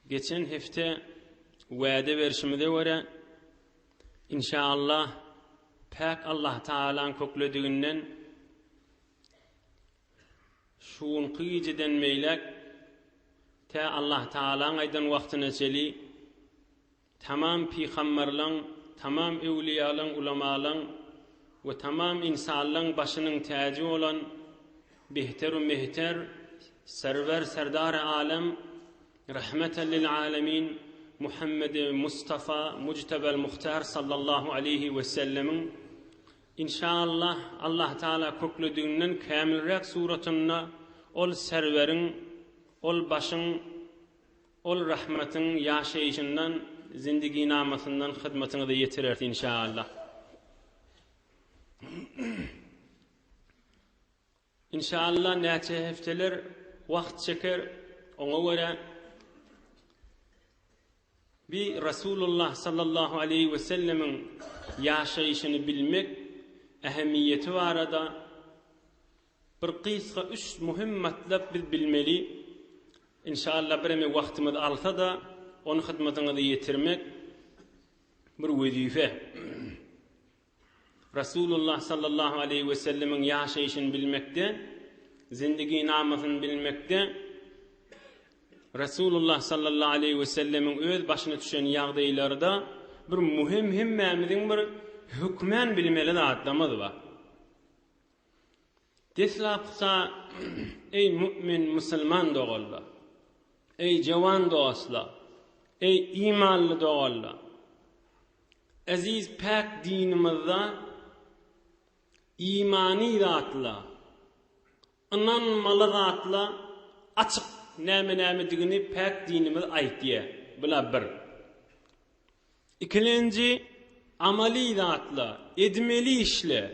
Geçen hepde wada berşimize görä, inşaallah, päk Allah Tagalaň köklediginden şu günki gijeden beýläk tä Allah Tagalaň aýdan wagtyna çeli Tamam pygamberleň, tamam öwlüýalaň, ulamalaň we tamam ynsanlaň başynyň täji bolan Behteru Mehter, Serwer Serdary Alem, Rahmeten lil Alemin, Muhammedi Mustafa Mujtebel Muhtar sallallahu aleýhi we sellemiň Inşaallah Allah Taala köklediginden kämilräk suratynda ol Serweriň, ol başyň Ol rahmatyň ýaşaýşyndan, zindiginamasyndan hyzmatyňyza ýetireris inşaallah. Inşaallah näçe hepdeler wagt çeker, oňa görä bi Rasulullah sallallahu aleýhi we sellemiň ýaşaýşyny bilmek ähmiýeti barada Bir gysga üç muhim matlap biz bilmeli. Inşallah bireme wagtymyz alsa-da, ony hyzmatyňyza ýetirmek bir wezipe. Rasulullah sallallahu aleýhi we sellemiň ýaşaýşyny bilmekde, zindiginamasyny bilmekde Rasulullah sallallahu aleýhi we sellemiň öz başyna düşen ýagdaýlarda bir muhim hemmämiziň bir hökmän bilmeli zatlarymyz bar. Deslapda, eý mu'min musulman doganlar! Eý jowan dostlar! Eý imanly doganlar! Eziz päk dinimizde imany zatlar, ynanmaly zatlar açyk näme-nämedigini päk dinimiz aýtýar. Bula bir. Ikilenji, amaly zatlar, edmeli işler.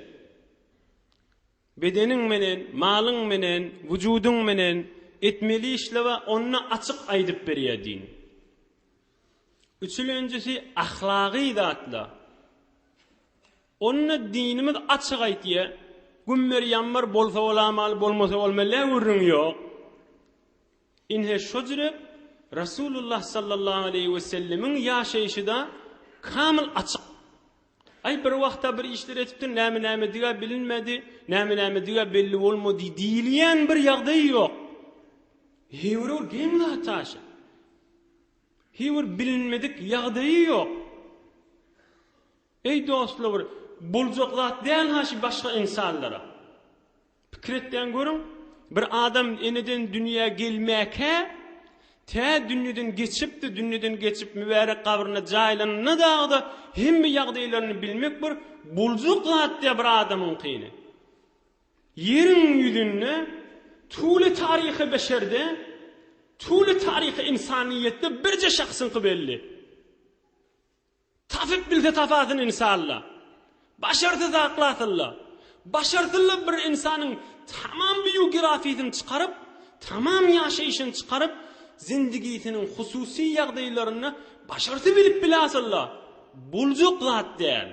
Bedeniň menen, malyň menen, wujudyň menen etmeli işler bar, onda açyk aýdyp berýär din. Üçülenjisi ahlagy zatlar. Onda dinimiz açyk aýtýar, Gümmer ýammar bolsa bolamaly, bolmasa bolmaly, gürrüň ýok. Ine şo jürek Rasulullah sallallahu aleýhi we sellemiň ýaşaýşyda kamyl açyk. Aý bir wagtda bir işler etipdir, näme nämedigä bilinmedi, näme nämedigä belli bolmady diýilýän bir ýagdaý ýok. Heý bir geň zat aşa. Heý bir bilinmedik ýagdaýy ýok. Eý dostlar bir boljak zat däl ha şi başga ynsanlara. Pikir etýän görüň, bir adam eneden dünýä gelmäkä tä dünýeden geçipdi, dünýeden geçip mübärek gabryna jaýlananda dagyda hemme ýagdaýlaryny bilmek bir boljak zat däl bir adamyňkyny. Ýeriň ýüzünde tuly taryhy beşerde, tuly taryhy ynsanyýetde birje şahsyňky belli. Tapyp bilse tapasyn insalla. Başarsa saklasynla. Başarsylla bir ynsanyň tamam biografiýasyny çykaryp, tamam ýaşaýşyny çykaryp, zindigisiniň hususy ýagdaýlaryny başarsa bilip bilasylla. Boljak zat däl.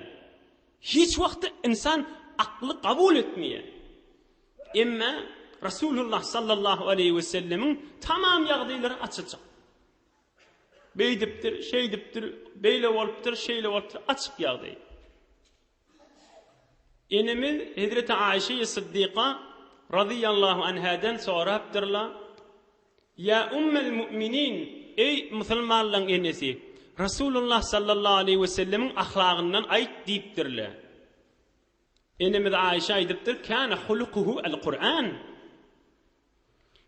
Hiç wagtda ynsan akly kabul etmeýär. Emma Rasulullah sallallahu aleýhi we sellemiň tamam ýagdaýlary açyjyk. Beýdipdir, şeýdipdir, beýle bolupdyr, şeýle bolupdyr, açyk ýagdaý. Enemiz Hezreti Aýşe Syddyka razyýallahu anhadan sorapdyrlar, Ýa ummel mu'minin, eý musulmanlaryň enesi, Rasulullah sallallahu aleýhi we sellemiň ahlagyndan aýt diýipdirler. Enemiz Aýşe aýdypdyr, Kana hulukuhu al-Kur'an.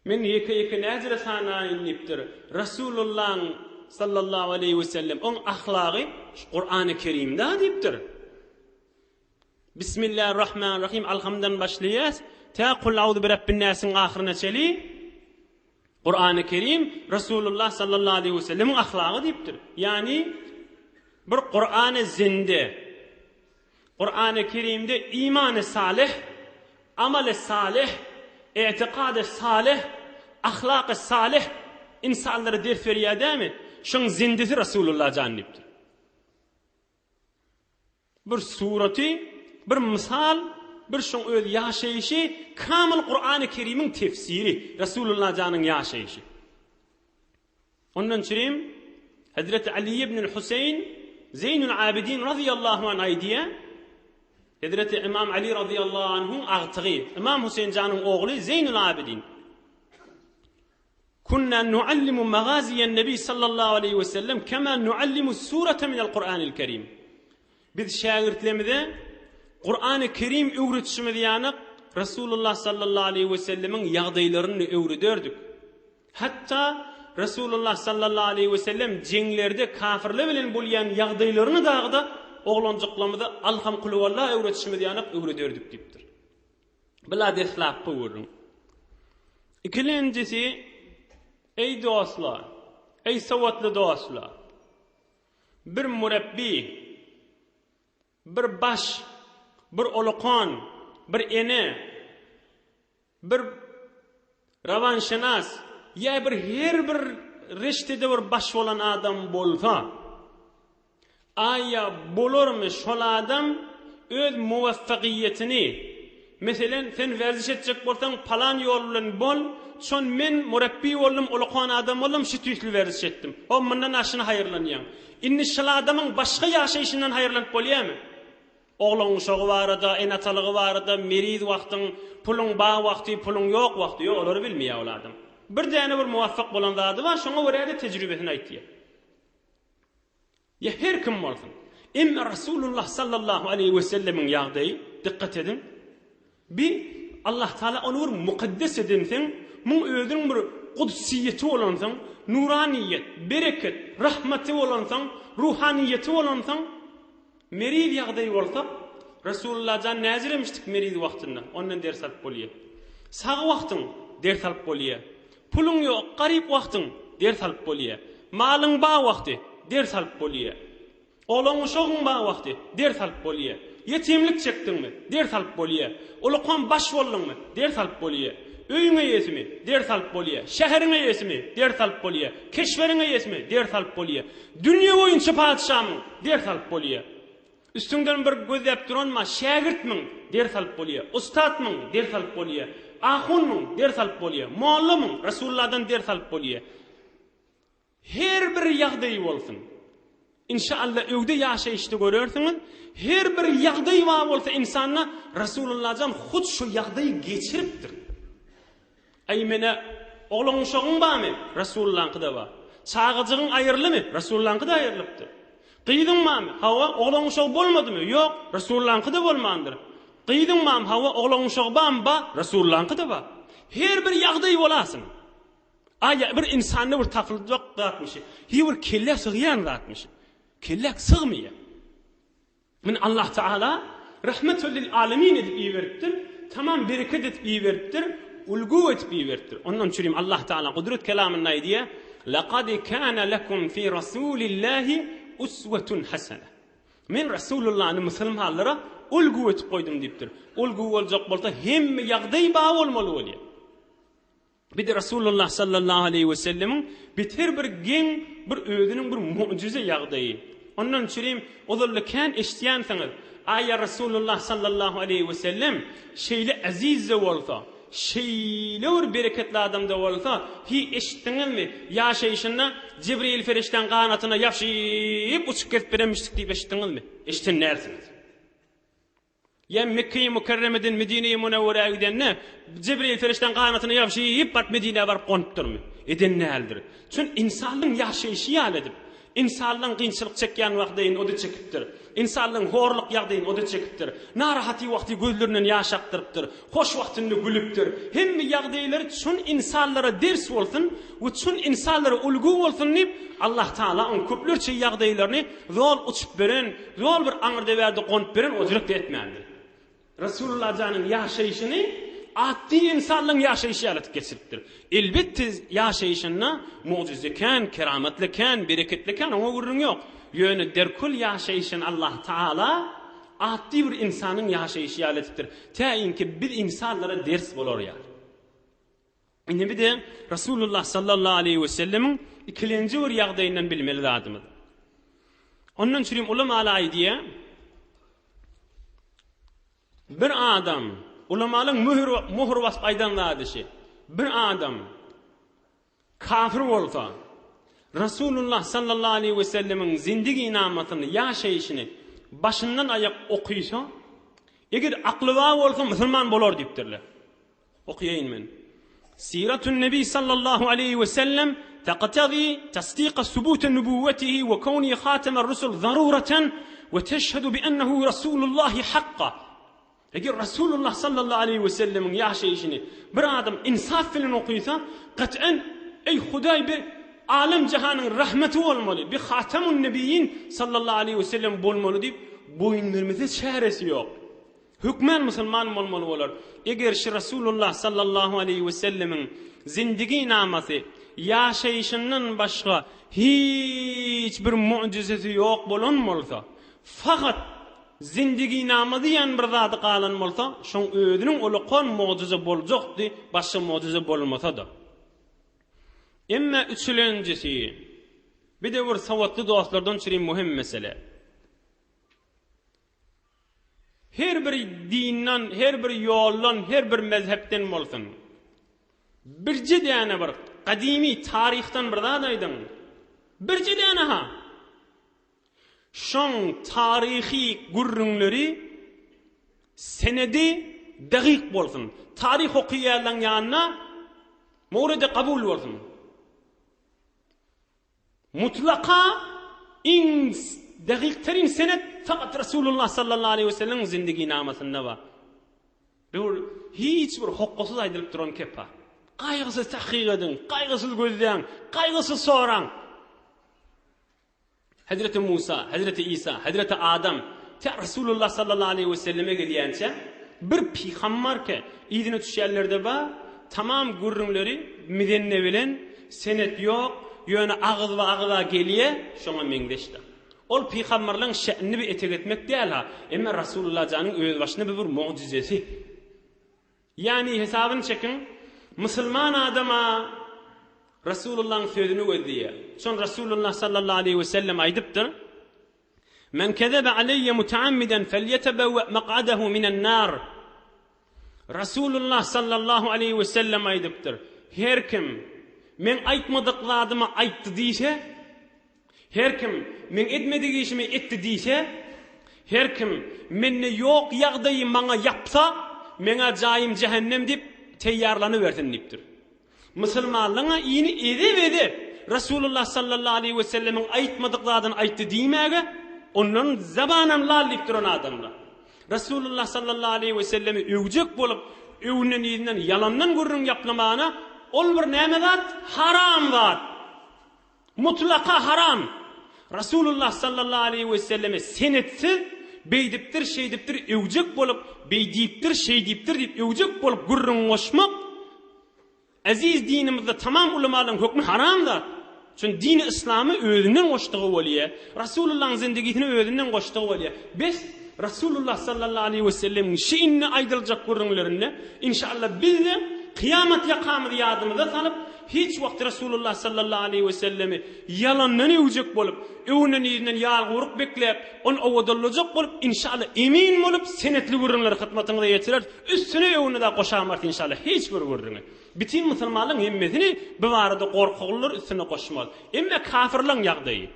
Men ýeke-ýeke näjere sanaýyn diýipdir. Rasulullaň sallallahu aleýhi we sellem oň ahlagy şu Kurany Kerimde diýipdir. Bismillahirrahmanirrahim Alhamdan başlaýas tä Kul auzu bi rabbin nasiň ahyryna çeli Kurany Kerim Rasulullah sallallahu aleýhi we sellemiň ahlagy diýipdir. Ýagny bir Kurany zinde Kurany Kerimde imany salyh, amaly salyh, etikady salyh, ahlaky salyh ynsanlara ders berýär dämi? Şoň zindisi Rasulullah jan diýipdir. Bir suraty, bir mysal, bir şoň öz ýaşaýşy kamyl Kurany Kerimiň tefsiri, Rasulullah janyň ýaşaýşy. Ondan çürim Hezreti Ali ibn Huseýn Zeýnul Abidin razyýallahu anh aýdýar, Hezreti Ymam Ali razyýallahu anhuň agtygy, Ymam Huseýn janyň ogly Zeýnul Abidin. Kunna nuallimu magaziýen Nebi sallallahu aleýhi we sellem kema nuallimu surata minel Kur'anil Kerim. Biz şägirtlerimize Kur'any Kerim öwretişimiz ýanak Resulullah sallallahu aleýhi we sellemiň ýagdaýlaryny öwrederdik. Hatda Resulullah sallallahu aleýhi we sellem jeňlerde kafirler bilen bolýan ýagdaýlaryny dagy-da oglanjyklarymyza Alham kulwalla öwretişimiz ýanak öwrederdik diýipdir. Bila deslapky gürrüň. Ikilenjisi, eý dostlar, eý sowatly dostlar, bir mürebbi, bir baş, bir ulukan, bir ene, bir rawanşynas ýa bir her bir reştede bir baş bolan adam bolsa, Aýa bolarmy şol adam öz muwaffagyýetini, meselen, sen werziş etjek bolsaň palan ýol bilen bol, şon men murepbi boldum, ulukan adam boldum, şu tüýsli werziş etdim. Ho, mundan aşyny haýyrlanýaň. Indi şol adamyň başga ýaşaýşyndan haýyrlanyp bolýamy? Oglan-uşagy barada, ene-atalygy barada, meriz wagtyň, puluň bar wagty, puluň ýok wagty, ýok, olary bilmeýär ol adam. Bir däne bir muwaffak bolan zady bar, şoňa görä-de tejribesini aýtýar. Ýa her kim bolsun. Emma Rasulullah sallallahu aleýhi we sellemiň ýagdaýy, dykgat ediň, bi Allah Taala ony bir mukaddes edenseň, muň özüniň bir gudsyýeti bolansoň, nuraniýet, bereket, rahmaty bolansoň, ruhaniýeti bolansoň, Meriz ýagdaý bolsa, Resulullah jan näjiremişdik meriz wagtynda, ondan ders alyp bolýa. Sag wagtyň, ders alyp bolýa. Puluň ýok, garyp wagtyň, ders alyp bolýa. Malyň bar wagty, ders alyp bolýa. Oglan-uşagyň bar wagty, ders alyp bolýa. Ýetimlik çekdiňmi, ders alyp bolýa. Ulukam baş bolduňmy, ders alyp bolýa. Öýüň eýesimi, ders alyp bolýa. Şäheriň eýesimi, ders alyp bolýa. Keşberiň eýesimi, ders alyp bolýa. Dünýe boýunça patyşamyň, ders alyp bolýa. Üstüňden bir gözläp duranma, şägirtmiň, ders alyp bolýa. Ussatmyň, ders alyp bolýa. Ahunmyň, ders alyp bolýa. Mollamyň, Resulullahdan ders alyp bolýa. Her bir ýagdaýy bolsun. Inşallah öwde ýaşaýyşda görersiňiz, her bir ýagdaý bar bolsa ynsanda Resulullahjan hut şu ýagdaýy geçiripdir. Aý menä oglan uşagyň barmy? Resulullaňky-da bar. Çagajygyň aýyrlymy? Resulullaňky-da aýyrlypdyr. Gyzyň barmy? Hawa, oglan uşagy bolmadymy? Ýok, Resulullaňky-da bolmandyr. Gyzyň barmy? Hawa, oglan uşagy barmy? Bar, Resulullaňky-da bar. Her bir ýagdaý bolasyn. Aý bir ynsanda bir tapyljak zatmyş. Hiý bir kellä sygýan zatmyş. Kellä sygmaýar. Muny Allah Taala rahmetül lil alemin edip iberipdir, tamam bereket edip iberipdir, ulgu edip iberipdir. Ondan çürim Allah Taala gudrat kelamynda aýdýar, Laqad kana lekum fi rasulillahi uswatun hasana. Men Rasulullany musulmanlara ulgu edip goýdum diýipdir. Ulgu boljak bolsa hemme ýagdaý bar bolmaly bolýar. Bir-de Resulullah sallallahu aleýhi we sellemiň beter bir geň bir özüniň bir mu'jize ýagdaýy. Ondan çürim ozalda kän eşitýänsiňiz, Aýa Resulullah sallallahu aleýhi we sellem şeýle eziz-de bolsa, şeýle bir bereketli adam-da bolsa, hiý eşitdiňizmi, ýaşaýşynda Jebreýil perişdäň ganatyna ýapşyp uçup gezip berenmişdik diýip eşitdiňizmi? Eşiden dälsiňiz. Ýa Mekgeýi Mükerremeden Medineýi Münewwerä gidende, Jebreýil perişdäň ganatyna ýabşyp baryp Medinä baryp gonupdyrmy? Eden däldir. Çün ynsanlyň ýaşaýşy ýaly edip, ynsanlyň kynçylyk çekýän wagdaýyny o-da çekipdir. Ynsanlyň horluk ýagdaýyny o-da çekipdir. Narahaty wagty gözlerinden ýaş akdyrypdyr. Hoş wagtynda gülüpdir. Hemme ýagdaýlary çün ynsanlara ders bolsun we çün ynsanlara ulgy bolsun diýip, Allah Taala oň köplerçe ýagdaýlaryny zol uçup beren, zol bir aňyrda-bärde gonup beren ojrek-de etmändir. Resulullah janyň ýaşaýşyny atdy ynsanlaryň ýaşaýşy ýaly etip geçiripdir. Elbetde ýaşaýşynda mugjyza kän, keramatly kän, bereketli kän, oňa gürrüň ýok. Ýöne derkul ýaşaýşyny Allah Taala atdy bir ynsanyň ýaşaýşy ýaly etipdir. Tä inki biz ynsanlara ders bolar ýaly. Indi bir de Resulullah sallallahu aleýhi we sellemiň ikilenji bir ýagdaýyndan bilmeli zadymyz. Ondan çürim ulamalar aýdýar. Bir adam, ulamalaryň möhür möhür basyp aýdan zady şi. Bir adam kafir bolsa, Rasulullah sallallahu aleýhi we sellemiň zindiginamasyny, ýaşaýşyny başyndan aýak okysa, eger akly bar bolsa musulman bolar diýipdirler. Okaýaýyn men. Siratun Nebi sallallahu aleýhi we sellem taqtadi tasdika subute nubuwwetihi we kownihi hatemar rusul zaruratan we teşhedü bi ennehu Rasulullahi hakka. Eger Rasulullah sallallahu aleýhi we sellemiň ýaşaýşyny bir adam ynsap bilen okysa, gat'an eý Hudaý bir alem jahanyň rahmeti bolmaly, bir Hatamun Nebiýin sallallahu aleýhi we sellem bolmaly diýip boýun bermese çäresi ýok. Hökmän musulman bolmaly bolar. Eger şi Rasulullah sallallahu aleýhi we sellemiň zindigi namasy, ýaşaýşyndan başga hiç bir mu'jizesi ýok bolan bolsa, fakat Zindiginama diýen bir zady galan bolsa, şoň özüniň ulakan mugjyza boljakdy, başga mugjyza bolmasa-da. Emme üçülenjisi, bir-de bir sowatly dostlardan çürim möhüm mesele. Her bir dinden, her bir ýoldan, her bir mezhepden bolsun. Birje däne bir gadymy taryhdan bir zat aýdyň. Birje däne-ha! Şoň taryhy gürrüňleri senedi dagyk bolsun. Taryh okyýanlaň ýanyna mowredi kabul bolsun. Mutlaka iň dagyk terin senet fakat Resulullah sallallahu aleýhi we sellemiň zindiginamasynda bar. Bu hiç bir hokgasyz aýdylyp duran kepa. Gaýgysyz tahkyk ediň, gaýgysyz gözläň, gaýgysyz soraň. Hezreti Musa, Hezreti Isa, Hezreti Adam tä Resulullah sallallahu aleýhi we selleme gelýänçä bir pygambar ke yzyna düşýänlerde bar, tamam gürrüňleri mizenne bilen senet ýok, ýöne agyzba agyza gelýä, şoňa meňzeşdir. Ol pygambarlaň şe'nini bir etek etmek däl-ha, emma Resulullah janyň özbaşyna bir bir mugjizesi. Ýagny hesabyny çekiň, musulman adama Resulullahyň sözüni gözleýär. Şon Resulullah sallallahu aleýhi we sellem aýdypdyr, Men kezebe aleýye mutaammiden felýetebewwe maq'adahu minen nar. Resulullah sallallahu aleýhi we sellem aýdypdyr, Her kim meň aýtmadyk zadymy aýtdy diýse, Her kim meň etmedik işimi etdi diýse, her kim mende ýok ýagdaýy maňa ýapsa, meň-ä jaýym jähennem diýip teýýarlanybersin diýipdir. Musulmanlaryň-a ini eze-beze Resulullah sallallahu aleýhi wesellemiň aýtmadyk zadyny aýtdy diýmäge, ondan zabanam lal diýip duran adamlar. Resulullah sallallahu aleýhi wesellemi öwjek bolup, öňünden yzyndan ýalandan gürrüň ýaplamana ol bir näme zat? Haram zat! Mutlaka haram! Rasulullah sallallahu aleýhi we selleme senetsiz beýdipdir, şeýdipdir öwjek bolup, beý diýipdir, şeý diýipdir diýip öwjek bolup gürrüň goşmak eziz dinimizde tamam ulamalaryň hökmi haram zat. Çünki dini yslamy özünden goşdugy bolýar. Rasulullahyň zindigisini özünden goşdugy bolýar. Bes Rasulullah sallallahu aleýhi we sellemiň şi indi aýdyljak gürrüňlerinde inşallah biz-de kyýamat ýakamyzy ýadymyza salyp Hiç wagt Resulullah sallallahu aleýhi we sellemi ýalandan öwjek bolup, öňünden-yzyndan ýalguruk bekläp, ony owadanlajak bolup, inşallah emin bolup senetli gürrüňleri hyzmatyňyza ýetireris, üstüne öwüne-de goşamarys inşallah hiç bir gürrüňi. Bitin musulmanlaryň hemmesini bu barada gorkaglylar üstüne goşmaz. Emme kafirlaň ýagdaýy.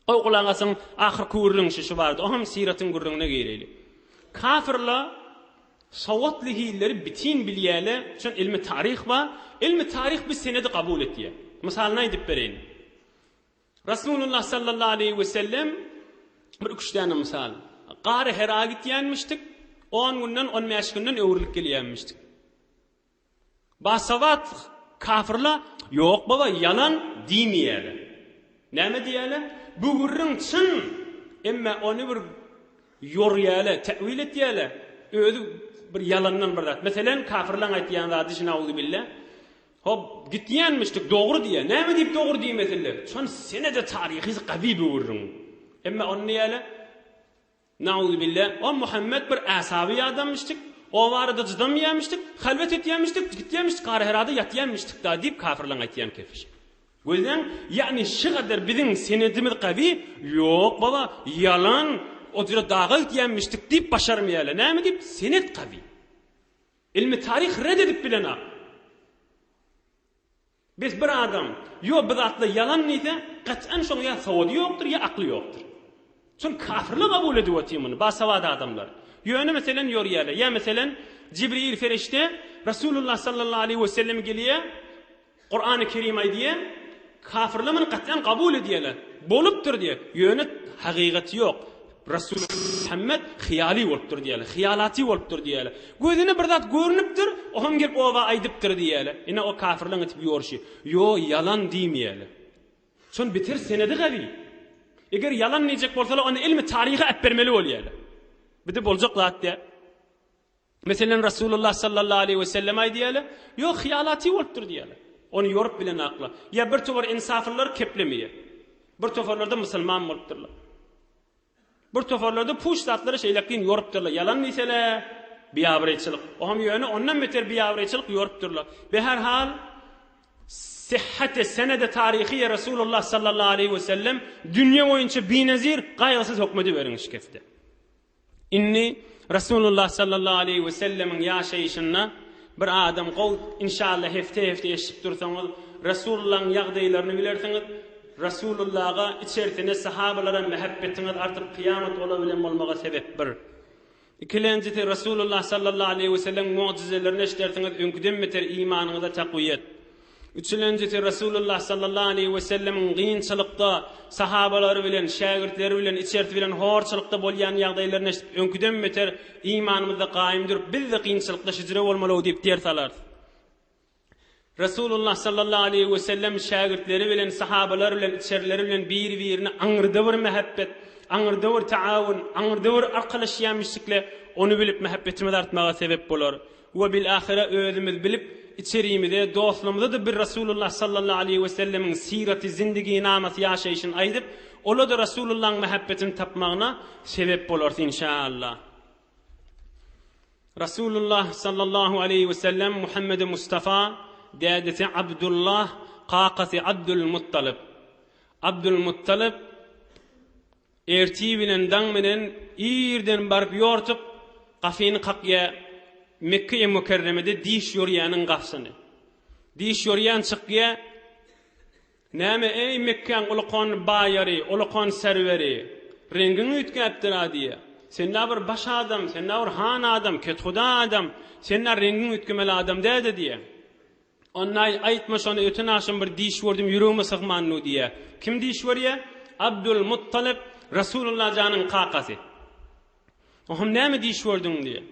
Goý gulak asyň ahyrky gürrüň şu şu barada o hem syratyň gürrüňine gireýli. Kafirla sowatly hilleri bitin bilýäle şon ilmi taryh bar. Ilmi taryh bir senedi kabul etýä. Mysalyny aýdyp bereýin. Rasulullah sallallahu aleýhi we sellem bir üç däne mysal. Gary Hera gitýänmişdik. 10 günden 15 günden öwrülip gelýänmişdik. Basawat kafyrla ýok baba ýalan diýmeýäler. Näme diýýäler? Bu gürrüň çyn, emme ony bir ýorýäler, täwil etýäler. Özi bir ýalandan bir zat. Meselen, kafyrlaň aýtýan zady şi nauzubilla. Hop, gitýänmişdik, dogry diýýär. Näme diýip dogry diýmesinler? Çyn senede taryhy gawy bu gürrüň. Emme ony diýýäler. Nauzubilla, o Muhammet bir äsaby adamyşdyk, o barada jydamyýamyşdyk, halwet etýämişdik, gitýämişdik, Gara-Herada ýatýamyşdyk-da diýip kafirleň aýtýan kefi. Gözläň, ýagny şy gadar biziň senedimiz gawy, ýok baba, ýalan, o jyra daga gitýämişdik diýip başarmaýarlar. Näme diýip? Senet gawy. Ilmi taryh red edip bilenak. Bes bir adam, Ýo, bu zatlar ýalan diýse, gat'an şoň ýa sowady ýokdur, ýa akly ýokdur. Şony kafirler kabul edip otyr muny, basawat adamlar. Ýöne meselen ýorýarlar. Ýa meselen Jibril perişde Rasulullah sallallahu aleýhi we sellem gelýär, Kurany Kerim aýdýar, kafirler muny gat'an kabul edýärler. Bolupdyr diýýär. Ýöne hakykaty ýok. Rasul Muhammed hyýaly bolupdyr diýýärler. Hyýalaty bolupdyr diýýärler. Gözüne bir zat görnüpdir, o hem gelip oba aýdypdyr diýýärler. Ine o kafirleň etip ýorşy. Ýo, ýalan diýmeýärler. Şon beter senedi gawy. Eger ýalan diýjek bolsalar, onda ilmi taryhy äpbermeli bolýarlar. Bu-da boljak zat däl. Meselem, Rasulullah sallallahu aleýhi we sellem aýdýarlar, Ýok, hyýalaty bolupdyr diýýärler. Ony ýorup bilen akla. Ýa bir topar insaflylar keplemeýär. Bir toparlarda musulman bolupdyrlar. Bir toparlarda puç zatlary şeýlekin ýorupdyrlar. Ýalan diýseler, biabraýçylyk. Oňam ýöne ondan beter biabraýçylyk ýorupdyrlar. Beherhal, sihhati senedi taryhyýe Rasulullah sallallahu aleýhi we sellem dünýe boýunça binezir gaýgysyz hökmedi beriň şikesde. Indi Resulullah sallallahu aleýhi we sellemiň ýaşaýşynda bir adam gowy inşallah hefte-hefte eşidip dursaňyz Resulullahyň ýagdaýlaryny bilersiňiz. Resulullaha içersine sahabalara mähebbetiňiz artyp kyýamat olar bilen bolmaga sebep bir. Ikilenjisi Resulullah sallallahu aleýhi we sellemiň mugjyzalaryny eşidersiňiz öňküden beter imanyňyza takwiýet. Üçülenjisi Resulullah sallallahu aleýhi we sellemiň gynçylykda sahabalary bilen, şägirtleri bilen, içersi bilen horçulykda bolýan ýagdaýlaryny eşidip, öňküden beter imanymyzda gaýym durup, biz-de gynçylykda şijire bolmaly diýip ders alarys. Resulullah sallallahu aleýhi we sellem şägirtleri bilen, sahabalary bilen, içerileri bilen bir-birine aňyrda bir mähebbet, aňyrda bir taawun, aňyrda bir arkalaşýanmyşdykle, ony bilip mähebbetimiz artmaga sebep bolar. We bil-ahyra özümiz bilip, içerimize, dostlarymyza-da bir Rasulullah sallallahu aleýhi we sellemiň syraty, zindiginamasy, ýaşaýşyny aýdyp, ola-da Rasulullahyň mähebbetini tapmagyna sebep bolarys inşaallah. Rasulullah sallallahu aleýhi we sellem Muhammedi Mustafa, dädesi Abdullah, kakasy Abdul Muttalyp. Abdul Muttalyp Ertir bilen daň bilen irden baryp ýortup, gafyny kakýa Mekge-i Mükerremede diş ýorýanyň gafsyny. Diş ýorýan çykýa, Näme, eý, Mekgäň ulukan baýary, ulukan serweri, reňgiň üýtgäpdir-a diýýä. Sen-ä bir baş adam, sen-ä bir han adam, kethuda adam, sen-ä reňgiň üýtgemeli adam däl-de diýýä. Onnaý aýtma şony öten agşam bir diş gördüm ýüregime sygmandu diýýä. Kim diş görýä? Abdul Muttalyp Rasulullah janyň kakasy. Oham näme diş gördüň diýýä.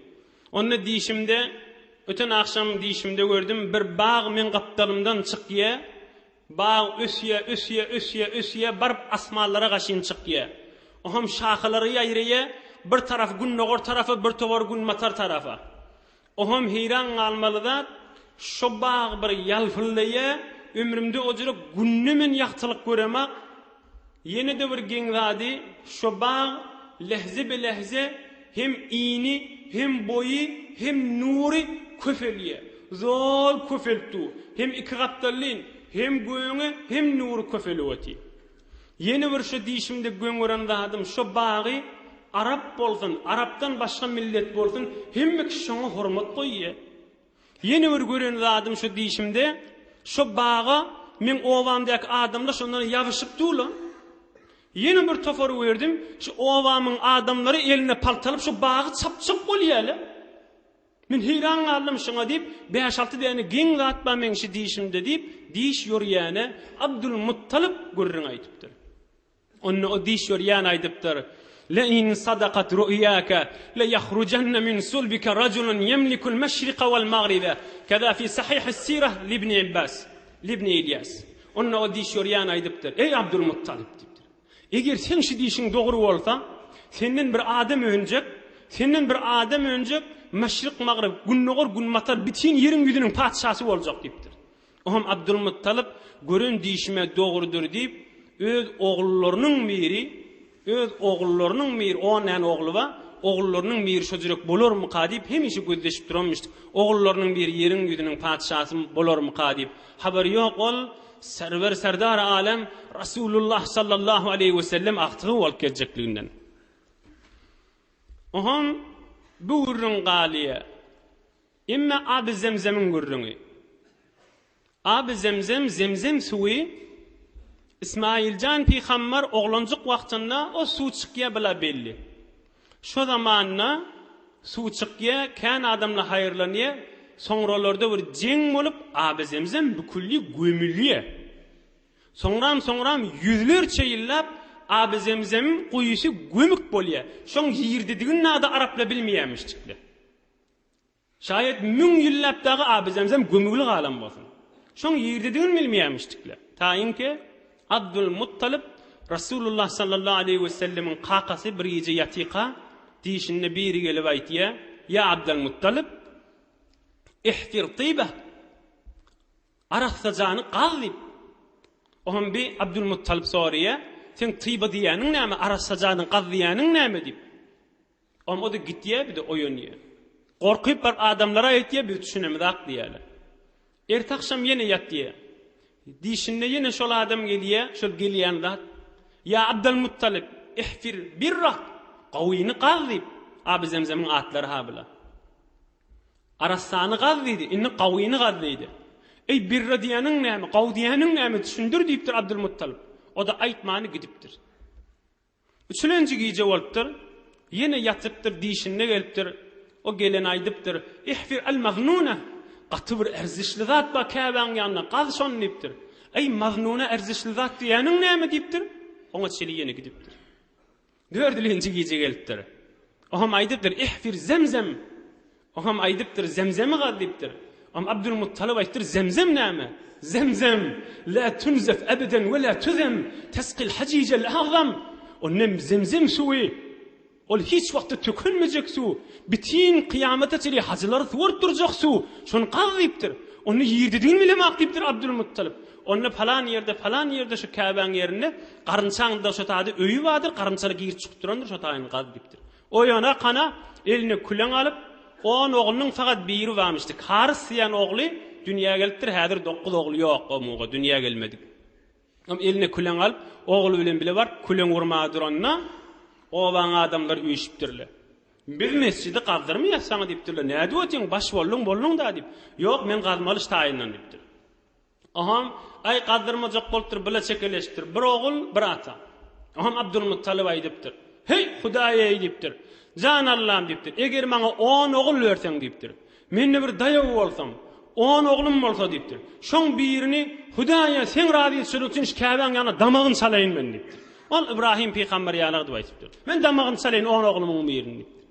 Onda dişimde öten agşam dişimde gördüm bir bag meň gapdalymdan çykýa. Bag ösýä ösýä ösýä ösýä baryp asmanlara gaşyn çykýa. Oham şahalary ýaýraýa bir tarapy gündogar tarapa bir towar günbatar tarapa. Oňam heýran galmaly zat, şo bag bir ýalpyldaýa, ömrümde o jüre günde men ýagtylyk göremak. Ýene-de bir geň zady, şo bag lehze-be-lehze hem ini, hem boýy, hem nury köpelýä. Zol köpelip dur. Hem ikigapdallyn, hem göňe, hem nury köpelip otyr. Ýene bir şu dişimde göň gören zadym şo bagy arap bolsun, arapdan başga millet bolsun hemme kişi şoňa hormat goýýa. Ýene bir gören zadym şu dişimde şo baga meň obamdaky adamlar şondan ýabyşyp durlar. Ýene bir topar gördüm şu obamyň adamlary eline palta alyp şu bagy çapjak bolýalar. Men heýran galdym şuňa diýip, bäş-alty däne geň zat bar meň şi dişimde diýip, diş ýorýäne Abdul Muttalyp gürrüň aýdypdyr. Onda o diş ýorýän aýdypdyr, Le-in sadakat ru'ýaka, le-ýahrujanna min sulbika rajulun ýemlikul meşrika wal magribe, keza fi sahihis sirah libni Abbas, libni Ilýas. Onda o diş ýorýän aýdypdyr, Eý Abdul Muttalyp diýipdir. Eger seň şu diýşiň dogry bolsa, senden bir adam önjek, senden bir adam önjek, maşryk-magryp, gündogar-günbatar bütin ýeriň ýüzüniň patyşasy boljak diýipdir. Oňam Abdulmuttalyp gören diýşime dogrudyr diýip, öz ogullarynyň biri, öz ogullarynyň biri, on däne ogly bar, ogullarynyň biri şo jürek bolarmyka diýip hemişe gözleşip duranmyşdyk. Ogullarynyň biri ýeriň ýüzüniň patyşasy bolarmyka diýip. Habary ýok ol Serwer Serdar Alem Rasulullah sallallahu aleýhi we sellem agtygy bolup geljekliginden. Oňam bu gürrüň galýa. Emme Aby Zemzemiň gürrüňi. Aby Zemzem, Zemzem suwy, Ismailjan pygambar oglanjyk wagtynda o suw çykýa bula belli. Şo zamanda suw çykýa, kän adamlar haýyrlanýa, soňralarda bir jeň bolup Aby Zemzem bükülli gömülýä. Soňram soňram ýüzlerçe ýyllap Aby Zemzemiň guýusy gömük bolýa. Şoň ýerdedigini nada araplar bilmeýämişjikler. Şaýat müň ýyllap dagy Aby-Zemzem gömügli galan bolsun. Şoň ýerdedigini bilmeýärmişdikler. Taýynki, Abdul Muttalyp Rasulullah sallallahu aleýhi we sellemiň kakasy bir gije ýatyka, dişinde biri gelip aýtýar, Ýa Abdal Muttalyp, ihfir tyba, arassajany gaz diýip. Oňam bi Abdul Muttalyp soraýar, Seň tyba diýýäniň näme, arassajany gaz diýýäniň näme diýip. Oňa o-da gitýär, bir-de oýanýar. Gorkyp baryp adamlara aýtýar, biz düşünemizak diýýärler. Erte agşam ýene ýatýar. Dişinde ýene şol adam gelýär, şol gelýän zat. Ýa Abdylmuttalyp, ihfir birra, gawyny gaz diýip, Aby Zemzemiň atlary ha bular. Arassany gaz diýdi, indi gawyny gaz diýdi. Eý, birra diýýäniň näme, gawy diýýäniň näme, düşündir diýipdir Abdylmuttalyp. O-da aýtmany gidipdir. Üçülenji gije bolupdyr. Ýene ýatypdyr, dişinde gelipdir. O gelen aýdypdyr, Ihfir al-maznuna, gaty bir erzişli zat bar Käbäň ýanynda, gaz şony diýipdir. Eý, maznuna erzişli zat diýýäniň näme diýipdir. Oňa çeli ýene gidipdir. Dördülenji gije gelipdir. Oňam aýdypdyr, Ihfir zemzem, Oňam aýdypdyr, Zemzemi gaz diýipdir. Oňam Abdulmuttalyp aýtdyr, Zemzem näme? Zemzem, la tunzef ebeden we la tuzem, tesqil hajijel agzam. O nem zemzem suwy, ol hiç wagtda tökülmejek suw, bitin kyýamata çenli hajylary suwaryp durjak suw, şony gaz diýipdir. Onda ýerdedigini bilemok diýipdir Abdulmuttalyp. Onda palan ýerde, palan ýerde şu Käbäň ýerinde garynçaň-da şo taýda öýi bardyr, garynçalar girip çykyp durandyr, şo taýyny gaz diýipdir. Oýana-kana eline küleň alyp, on oglunyň fakat biri barmyşdy. Karys diýen ogly dünýä gelipdir, häzir dokuz ogly ýok, omuga dünýä gelmedik. Om eline küleň alyp, ogly bilen bile baryp, küleň urmaga duranda, obaň adamlary üýşüpdirler. Biz mesjidi gazdyrmaýas saňa diýipdirler. Nädip otyň, baş bolduň, bolduň-da diýip. Ýok, men gazmaly şu taýyndan diýipdir. Oham, aý gazdyrmajak bolupdyr, bile çekeleşipdir. Bir ogul, bir ata. Oham Abdulmuttalyp aýdypdyr. Heý, Hudaý-eý diýipdir. Jan Allam diýipdir. Eger maňa on ogul berseň diýipdir. Men-de bir daýaw bolsam, on oglum bolsa diýipdir. Şoň birini Hudaýa seň razyçylygyň üçin şu Käbäň ýanyna damagyny çalaýyn men diýipdir. Ol Ybrahym pygamber ýaly diýip aýdypdyr. Men damagyny çalaýyn on oglumyň birini diýipdir.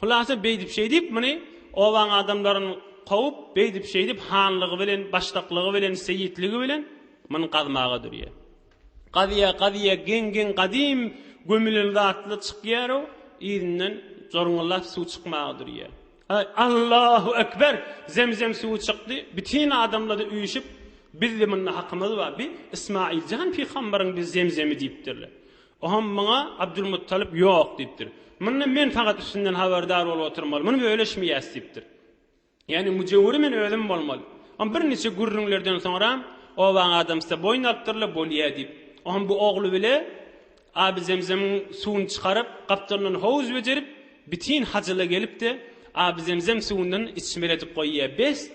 Hulasa beýdip şeýdip muny obaň adamlaryny kowup, beýdip şeýdip hanlygy bilen, başlyklygy bilen, seýitligi bilen muny gazmaga durýar. Gazýar, gazýar, geň-geň gadym gömülen zatly çykýar-ow, yzyndan jorňullap suw çykmaga durýar. Aý, Allahu ekber! Zemzem suwy çykdy, bütin adamlar-da üýşüp, Bizde munda hakymyz bar, bi Ysmaýyl jan pygambaryň bi zemzemi diýipdirler. Oňam muňa Abdylmuttalyp ýok diýipdir. Munda men fakat üstünden habardar bolup oturmaly, muny bölüşmeýäs diýipdir. Ýagny müjewüri men özüm bolmaly. Oňam birniçe gürrüňlerden soňra obaň adamsy-da boýun alypdyrlar, bolýa diýip. Oňam bu ogly bile Aby Zemzemiň suwuny çykaryp, gapdalyndan howuz bejerip, bitin hajyla gelip-de, Aby Zemzem suwundan içmeli edip goýýar. Bes,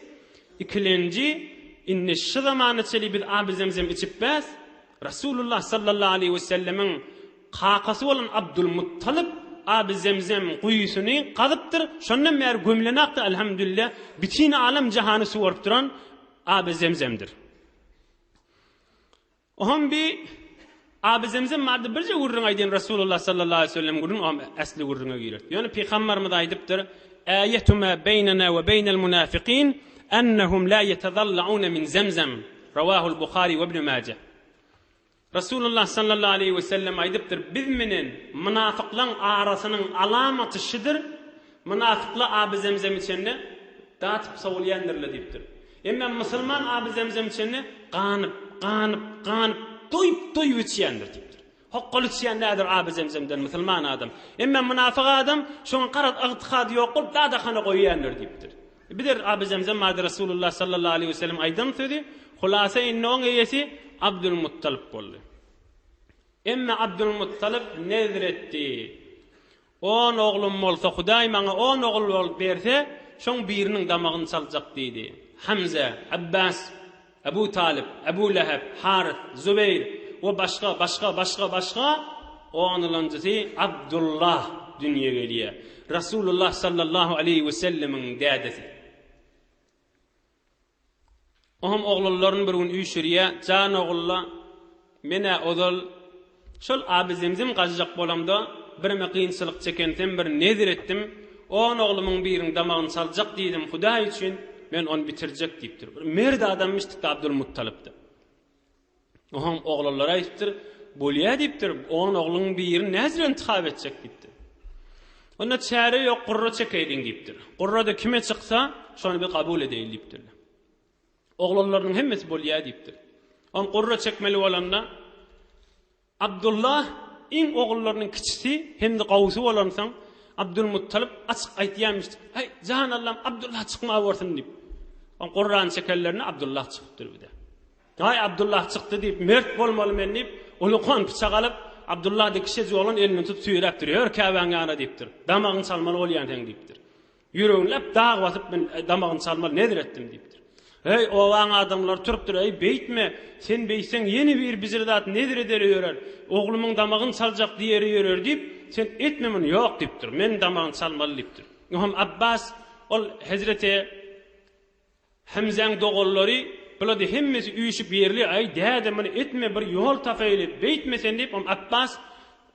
ikilenji, indi şu zamana çenli biz Aby Zemzem içip bäs, Resulullah sallallahu aleýhi we sellemiň kakasy bolan Abdulmuttalyp Aby Zemzem guýusyny gazypdyr, şondan bäri gömülenakdy, Elhamdülillah, bütin alem jahany suwaryp duran Aby Zemzemdir. Oham bi Aby Zemzem barada birje gürrüň aýdýan Resulullah sallallahu aleýhi we sellem gürrüň oham äsli gürrüňe girer. Ýöne Pygamberimiz aýdypdyr, Äýetu ma beýnena we beýnel munafikin ennehum la ýetezalla'une min Zemzem. Rawahul Buhari we Ibn Maje. Rasulullah sallallahu aleýhi we sellem aýdypdyr, biz menen mynafyklaň arasynyň alamaty şudur, mynafyklar aby zemzem içende datyp sowulýandyrlar diýipdir. Emma musulman aby zemzem içende ganyp, ganyp, ganyp, doýup, doýup içýändir diýipdir. Hokgaly içýän däldir aby zemzemden musulman adam. Emma mynafyk adam şoňa garaz ygtykady ýok bolup dadahana goýýandyr diýipdir. Bider aby zemzem barada Resulullah sallallahu aleýhi we sellem aýdan sözi, hulasa indi oň eýesi Abdulmuttalyp boldy. Emma Abdulmuttalyp nezr etdi. On oglum bolsa Hudaý maňa on ogul bolup berse, şoň biriniň damagyny çaljak diýdi. Hamza, Abbas. Ebu Talyp, Ebu Leheb, Haryt, Zubeýr we başga, başga, başga, başga onulanjysy Abdullah dünýä gelýär. Rasulullah sallallahu aleýhi we sellemiň dädesi. Oňam oglanlaryny bir gün üýşürýär, Jan ogulla, men-ä ozal şol aby-zemzem gazjak bolamda, bireme kynçylyk çekensem bir nezir etdim, on oglumyň biriniň damagyny çaljak diýdim, Hudaý üçin, men ony bitirjek diýipdir. Bir merd adamyşdyk-da Abdulmuttalyp-da. Oňam oglanlara aýdypdyr, Bolýa diýipdir, on ogluň birini näzire intihap etjek diýipdir. Onda çäre ýok, gurra çekeýliň diýipdir. Gurra-da kime çyksa, şony biz kabul edeýli diýipdirler. Oglanlarynyň hemmesi bolýa diýipdir. Oň gurra çekmeli bolanda Abdullah iň ogullarynyň kiçisi hem-de gowusy bolansoň, Abdulmuttalyp açyk aýtýarmyş, Heý, jan Allam, Abdullah çykmawersin diýip. Oň gurrany çekenlerinde Abdullah çykypdyr bir-de. Aý, Abdullah çykdy diýip, mert bolmaly men diýip, ullakan pyçak alyp, Abdullah diýip kiçijik oglan elinden tutup süýräpdir. Ýör Käbäň ýanyna diýipdir. Damagyňy çalmaly bolýan seň diýipdir. Ýüregini dag basyp men damagyny çalmaly nezir etdim diýipdir. Heý, obaň adamlary turupdyr, eý, beýtme, sen beýtseň ýene biri bizir zat nezir ederi ýörer, oglumyň damagyny çaljak diýeri ýörer diýip, sen etme muny, ýok diýipdir, men damagyny çalmaly diýipdir. Oňam Abbas ol hezreti Hemzäň doganlary, bulady hemmesi üýşüp ýerli, Aý, däde, muny etme, bir ýol tapaýly, beýtme sen diýip, oň Apbas,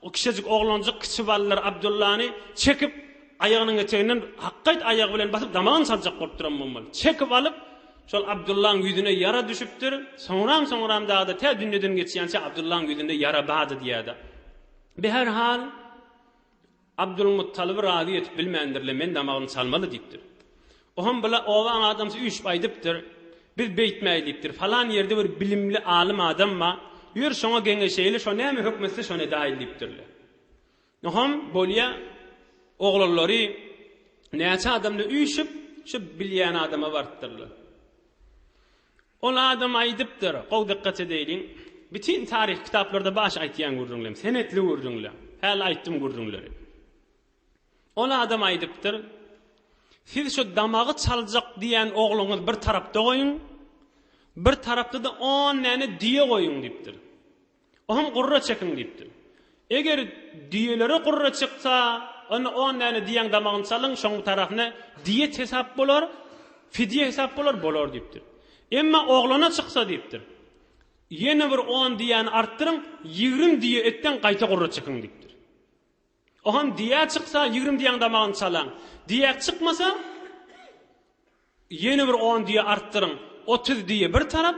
o kiçejik oglanjyk, kiçi ballar Abdyllany çekip, aýagynyň eteginden hakgaýt aýagy bilen basyp, damagyny çaljak bolup duran bolmaly. Çekip alyp, şol Abdyllaň ýüzüne ýara düşüpdir. Soňram-soňram dagda tä dünýeden geçýänçä Abdyllaň ýüzünde ýara bardy diýýär-de. Beherhal, Abdulmuttalyby razy edip bilmändirle, men damagyny çalmaly diýipdir. Oňam bula obaň adamsy üýşüp aýdypdyr, Biz beýtmäý diýipdir, falan ýerde bir bilimli alym adam bar, ýör şoňa geňeşeýli, şo näme hökm etse şony edäýli diýipdirler. Oňam bolýa, oglanlary näçe adamly üýşüp, şu bilýän adama barypdyrlar. Ol adam aýdypdyr, gowy dykgat edeýliň, bütin taryhy kitaplarda baş aýtýan gürrüňlem, senetli gürrüňler, häli aýtdym gürrüňleri. Ol adam aýdypdyr, Siz şu damagy çaljak diýen ogluňyzy bir tarapda goýuň, bir tarapda-da on däne düýe goýuň diýipdir. Oňam gurra çekiň diýipdir. Eger düýelere gurra çyksa, onda on däne düýäň damagyny çalyň, şoň tarapyna diýet hesap bolar, fidýe hesap bolar, bolar diýipdir. Emma oglana çyksa diýipdir. Ýene bir on düýäni artdyryň, 20 düýe etden gaýta gurra çekiň diýipdir. Oňam düýä çyksa, 20 düýäň damagyny çalaň. Düýä çykmasa, Ýene bir on düýe artdyryň. 30 düýe bir tarap,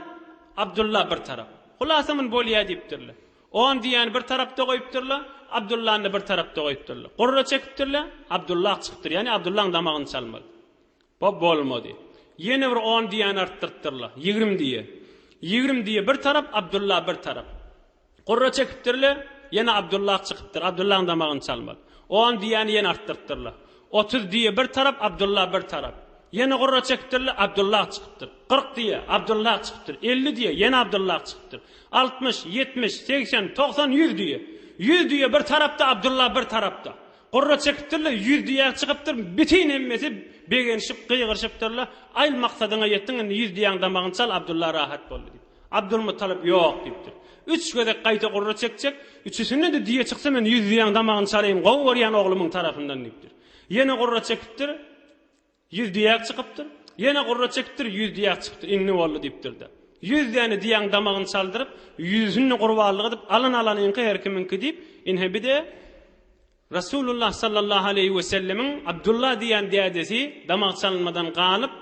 Abdylla bir tarap. Hulasa muny bolýa diýipdirler. On düýäni bir tarapda goýupdyrlar, Abdyllany-da bir tarapda goýupdyrlar. Gurra çekipdirler, Abdylla çykypdyr. Ýagny Abdyllaň damagyny çalmaly. Bu bolmady. Ýene bir on düýäni artdyrypdyrlar. 20 düýe. 20 düýe bir tarap, Abdylla bir tarap. Gurra çekipdirler, ýene Abdullah çykypdyr, Abdullahyň damagyny çalmaly. On düýäni ýene artdyrypdyrlar. 30 düýe bir tarap, Abdullah bir tarap. Ýene gurra çekipdirler, Abdullah çykypdyr. 40 düýe, Abdullah çykypdyr. 50 düýe, ýene Abdullah çykypdyr. 60, 70, 80, 90, 100 düýe. 100 düýe bir tarapda, Abdullah bir tarapda. Gurra çekipdirler, 100 düýe çykypdyr. Bütin hemmesi begenişip, gygyryşypdyrlar. Aýl maksadyňa ýetdiň, indi 100 düýäň damagyny çal, Abdullah rahat boldy diýip. Abdulmutalyp ýok diýipdir. Üç gezek gaýta gurra çekjek, üçüsinde-de düýe çyksa men ýüz düýäň damagyny çalaýyn, gowy görýän oglumyň tarapyndan diýipdir. Ýene gurra çekipdir, ýüz düýä çykypdyr. Ýene gurra çekipdir, ýüz düýä çykypdyr. Indi boldy diýipdir-de. Ýüz däne düýäň damagyny çaldyryp, ýüzüsini gurbanlyk edip, alan alanyňky her kimiňki diýip, ine bir-de Resulullah sallallahu aleýhi wesellemiň Abdullah diýen dädesi damak çalynmadan galyp,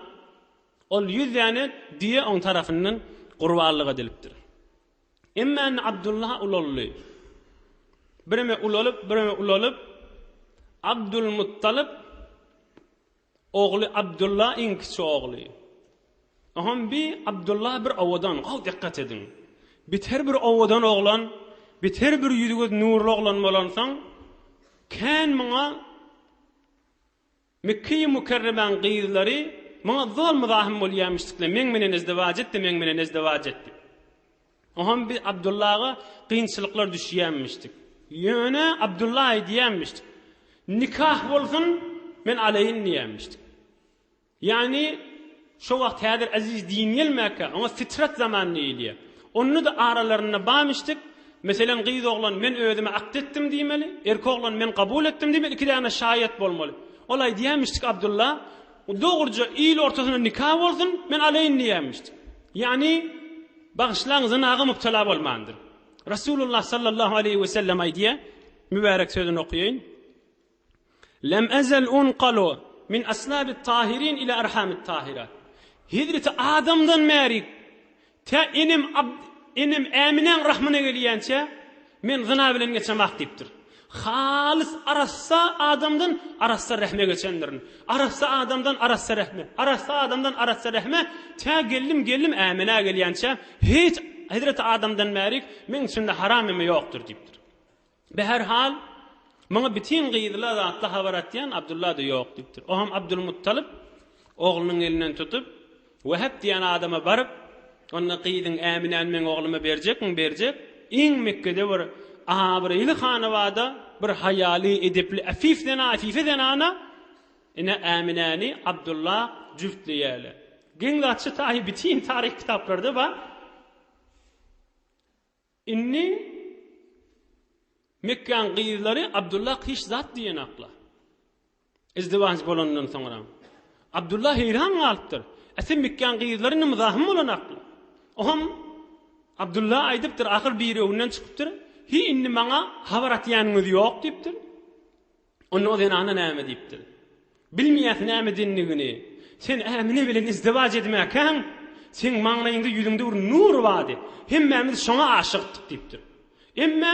Ol ýüz däne düýe oň tarapyndan gurbanlyk edilipdir. Emma indi Abdullah ulaldy. Bireme ulalyp, bireme ulalyp, Abdulmuttalyp ogly Abdullah iň kiçi ogly. Oňam bi Abdullah bir owadan, gowy dikkat ediň. Biter bir owadan oglan, biter bir ýüzi-göz nurly oglan bolansoň, kän muňa Mekgeýi Mükerremäň gyzlary muňa zol myzahym bolýamyşdykla, meň menen izdiwaç et-de, meň menen izdiwaç et diýip. Oňam bi Abdullaga kynçylyklar düşýämmişdik. Ýöne Abdulla aýdýamyşdyk, Nikah bolsun, men alaýyn diýýämmişdik. Ýagny. Şo wagt häzir eziz din gelmäkä, oňa fitrat zaman diýilýär. Onda-da aralarynda barmyşdyk, meselem gyz oglan men özüme akt etdim diýmeli, erki oglan men kabul etdim diýmeli, iki däne şaýat bolmaly. Ol aýdýarmyşdyk Abdylla, dogruja il ortasynda nika bolsun, men alaýyn diýýärmişdik. Ýagny, bagyşlaň zynaga mübtela bolmandyr. Resulullah sallallahu aleýhi we sellem aýdýar, mübärek sözüni okaýyn. Lem ezel unqalu min aslabit tahirin ila arhamit tahirat. Hezreti Adamdan bäri tä enem enem Äminäň rahmyna gelýänçä men zyna bilen geçemak diýipdir. Halys arassa adamdan arassa rehme geçendirin. Arassa adamdan arassa rehme, arassa adamdan arassa rehme tä geldim geldim Äminä gelýänçä hiç Hezreti Adamdan bäri meň içimde haram eme ýokdur diýipdir. Beherhal, muňa bitin gyzyla zatly habar atýan Abdylla-da ýok diýipdir. O hem Abdylmuttalyp oglunyň elinden tutup, Wehep diýen adama baryp, onda gyzyň Äminäni meň ogluma berjekmiň, berjek, iň Mekgede bir abraýly hanabada bir haýaly, edepli, äfif zena, äfife zenana, ine Äminäni Abdylla jübtleýärler. Geň zat şu taýy bitin taryh kitaplarda bar. Indi Mekgäň gyzlary Abdulla hiç zat diýenaklar. Izdiwaç bolandan soňra. Abdulla heýran galypdyr. E sen Mekgäň gyzlary indi muzahym bolanaklar. Oňam Abdulla aýdypdyr, ahyr biri öňünden çykypdyr. Hi indi maňa habar atýanyňyz ýok diýipdir. Onda o zenana näme diýipdir? Bilmeýäs näme edendigini. Sen Ämine bilen izdiwaç edmäkäň, seň maňlaýyňda, ýüzüňde bir nur bardy. Hemmämiz şoňa aşykdyk diýipdir. Emme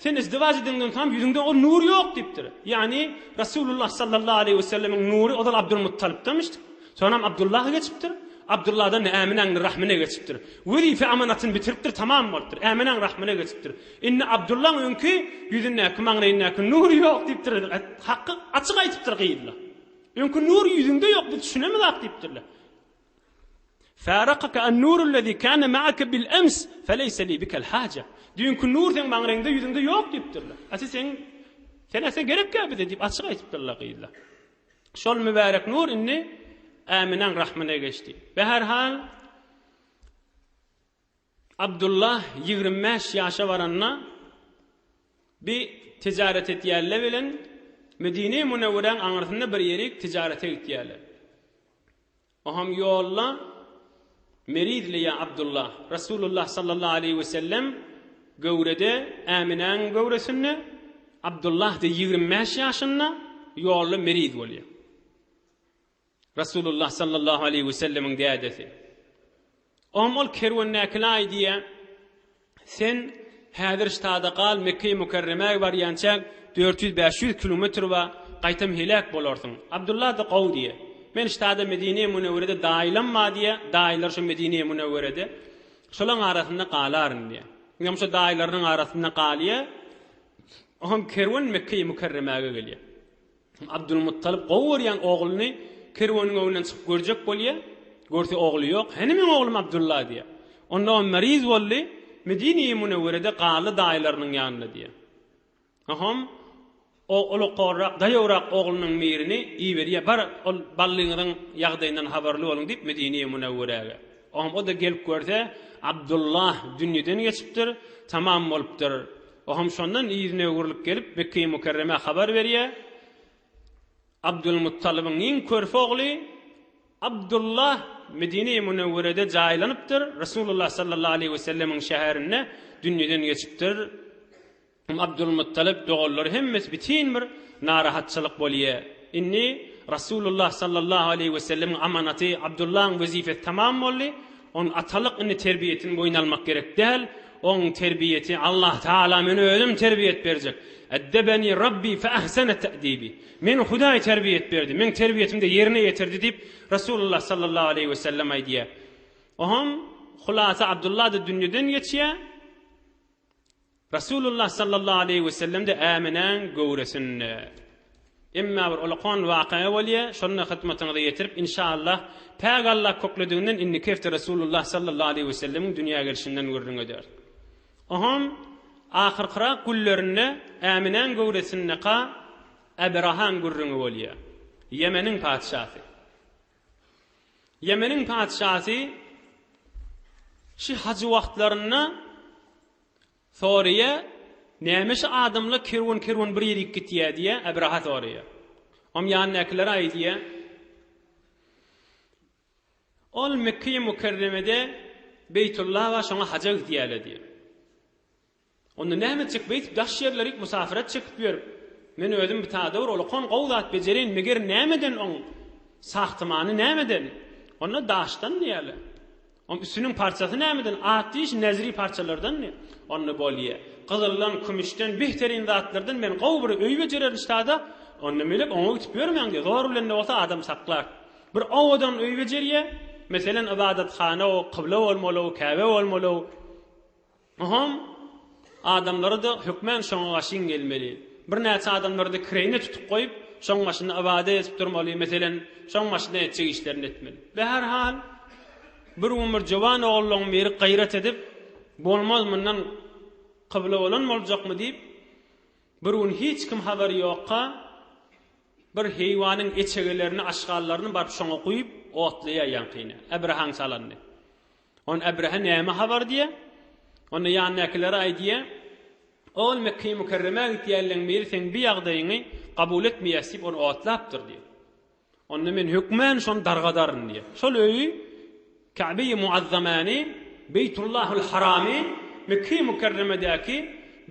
sen izdiwaç edeňden soň ýüzüňde o nur ýok diýipdir. Ýagny Resulullah sallallahu aleýhi we sellemiň nury ozal Abdulmuttalypdamyşdyk. Soňam Abdullaha geçipdir. Abdullahdan Äminäň rahmyna geçipdir. Wezipe amanatyny bitiripdir, tamam bolupdyr. Äminäň rahmyna geçipdir. Indi Abdullaň öňki ýüzündäki, maňlaýyndaky nur ýok diýipdir. Haky açyk aýdypdyr gyzlar. Öňki nur ýüzüňde ýok, biz düşünemizok diýipdirler. Farakaka an-nurul-lezi kana ma'aka bil-ems, feleyse li bikal haja. Düýnki nur seň maňlaýyňda, ýüzüňde ýok diýipdirler. Asy sen sen asy gerekkä bize diýip açyk aýdypdyrlar gyzlar. Şol mübärek nur indi Äminäň rahmyna geçdi. Beherhal Abdullah 25 ýaşa baranda bir tijaret etýärler bilen Medine-i Münewweräň aňyrsynda bir ýerik tijarete gitýärler. Oham ýolda merizleýär Abdullah. Resulullah sallallahu aleýhi we sellem göwrede Äminäň göwresinde, Abdullah-da 25 ýaşynda ýolda meriz bolýar. Resulullah sallallahu aleýhi we sellemiň dädesi. Oňa ol kerwendäkilä aýdýar, Sen häzir ştada gal, Mekgeýi Mükerremä barýançaň 400-500 kilometr bar, gaýtam heläk bolarsyň. Abdullah-da gowy diýýär. Men ştada Medine-i Münewwerede daýylam bar diýýär, daýylar şo Medine-i Münewwerede. Şolaň arasynda galaryn diýýär. Ýöne şo daýylarynyň arasynda galýar. Oňam kerwen Mekgeýi Mükerremäge gelýär. Abdylmuttalyp gowy görýän ogluny kerweniň öňünden çykyp görjek bolýar. Görse ogly ýok. Hany meň oglum Abdylla diýýär. Onda o meriz boldy. Medine-i Münewwerede galdy daýylarynyň ýanynda diýýär. Oňam o ulukorrak, daýawrak oglunyň birini iberýär. Bar, ol ballyňyzyň ýagdaýyndan habarly boluň diýip Medine-i Münewweräge. Oňam o-da gelip görse, Abdullah dünýeden geçipdir, tamam bolupdyr. Oňam şondan yzyna öwrülip gelip, Mekgeýi Mükerremä habar berýär. Abdulmuttalybyň iň körpe ogly Abdullah Medine-i Münewwerede jaýlanypdyr, Resulullah sallallahu aleýhi wesellemiň şäherinde dünýeden geçipdir. Abdulmuttalyp doganlary hemmesi bitin bir narahatçylyk bolýar. Indi Rasulullah sallallahu aleýhi wesellemiň amanaty Abdullahyň wezipesi tamam boldy. Onuň atalyk indi terbiýetini boýun almak gerek däl. Oň terbiýeti Allah Taala men özüm terbiýet berjek. Eddebeni Rabbi fe ahsene te'dibi. Meni Hudaý terbiýet berdi. Meň terbiýetimde ýerine ýetirdi diýip Rasulullah sallallahu aleýhi wesellem aýdýar. Oňam hulasa Abdullah-da dünýeden geçýär. Rasulullah sallallahu aleýhi we sellem-de Äminäň göwresinde. Emma bir ulakan waka bolýar, şony-da hyzmatyňyza ýetirip, inşallah, päk Allah köklediginden indiki hepde Rasulullah sallallahu aleýhi we sellemiň dünýä gelşinden gürrüň ederis. Oňam ahyrkyrak günlerinde Äminäň göwresindeka Äbrahaň gürrüňi bolýar. Ýemeniň patyşasy. Ýemeniň patyşasy şi hajy wagtlarynda soraýa, Näme şi adamlar kerwen-kerwen bir ýerik gitýä diýä, Ebraha soraýa. Oň ýanyndakylara aýdýa, Ol Mekgeýi Mükerremede Beýtullah bar, şoňa haja gidýärler diýýär. Onda näme etjek beýdip daş ýerlerik musafyrat çekip ýörüp. Men özüm bitada bir olakan gowy zat bejereýin, meger nämeden oň sahtymany nämeden? Onda daşdan diýýärler. Oň üstüniň parçasy nämeden? At diýiş nezri parçalardan diýýär. Onda bolýar. Gyzyldan, kümüşden, behterin zatlardan men gowy bir öý bejererin ştada, onda melek oňa gitip ýörmäň diýýär. Zor bilen-de bolsa adam saklar. Bir owadan öý bejerýär. Meselen, ybadathana-ow, kybla bolmaly-ow, Käbe bolmaly-ow. Oňam adamlary-da hökmän şoňa gaşyn gelmeli. Birnäçe adamlary-da kireýine tutup goýup, şoň başynda ybadat edip durmaly, meselen, şoň başynda etjek işlerini etmeli. Beherhal, bir gün bir jowan ogullaň biri gaýrat edip, Bolmaz, mundan kybla bolan boljakmy diýip, bir gün hiç kim habary ýokka, Bir heýwanyň eçegelerini, aşgallaryny baryp şoňa guýup, otlaýar ýaňkyny, Äbrehaň çalanyny. Onda Äbrehe näme habar diýýär. Onda ýanyndakylara aýdýar, Ol Mekgeýi Mükerremä gitýänleň biri seň bi ýagdaýyňy kabul etmeýäs diýip, ony otlapdyr diýýär. Onda men hökmän şony dargadaryn diýýär. Şol öýi Käbe-i Muazzamany, Beýtullahul Haramy, Mekge-i Mükerremedäki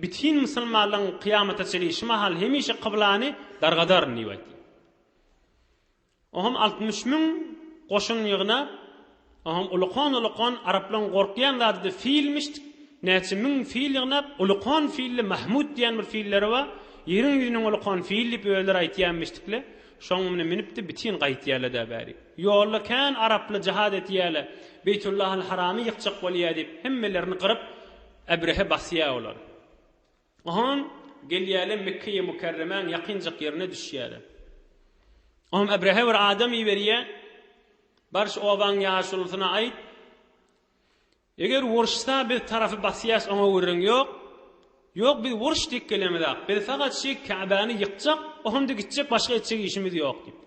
bütin musulmanlaryň kyýamata çenli şu mahal hemişe kyblany dargadaryn diýip aýtdy. Oňam 60 müň goşun ýygnap, oňam ulukan-ulukan araplaryň gorkýan zady-da filmiş, näçe müň fil ýygnap, ulukan filli Mahmud diýen bir filleri bar, ýeriň ýüzüniň ulukan fil diýip özleri aýtýanmişdikle, şoň münü münüp-de bitin gaýtýarlar-da bärik. Ýolda kän araply jihad etýärler, Beýtullahal Haramy ýykjak bolýar diýip, hemmelerini gyryp, Ebrehe basýar olar. Oňam gelýärler Mekgeýi Mükerremäň ýakynjak ýerine düşýärler. Oňam Ebrehe bir adam iberýär, Bar şu obaň ýaşulusyna aýt, Eger uruşsa biz tarapy basýas oňa gürrüň ýok. Ýok biz uruş diýip gelemizak. Biz fakat şi Käbäni ýykjak, ohamda gitjek başga etjek işimiz ýok diýip.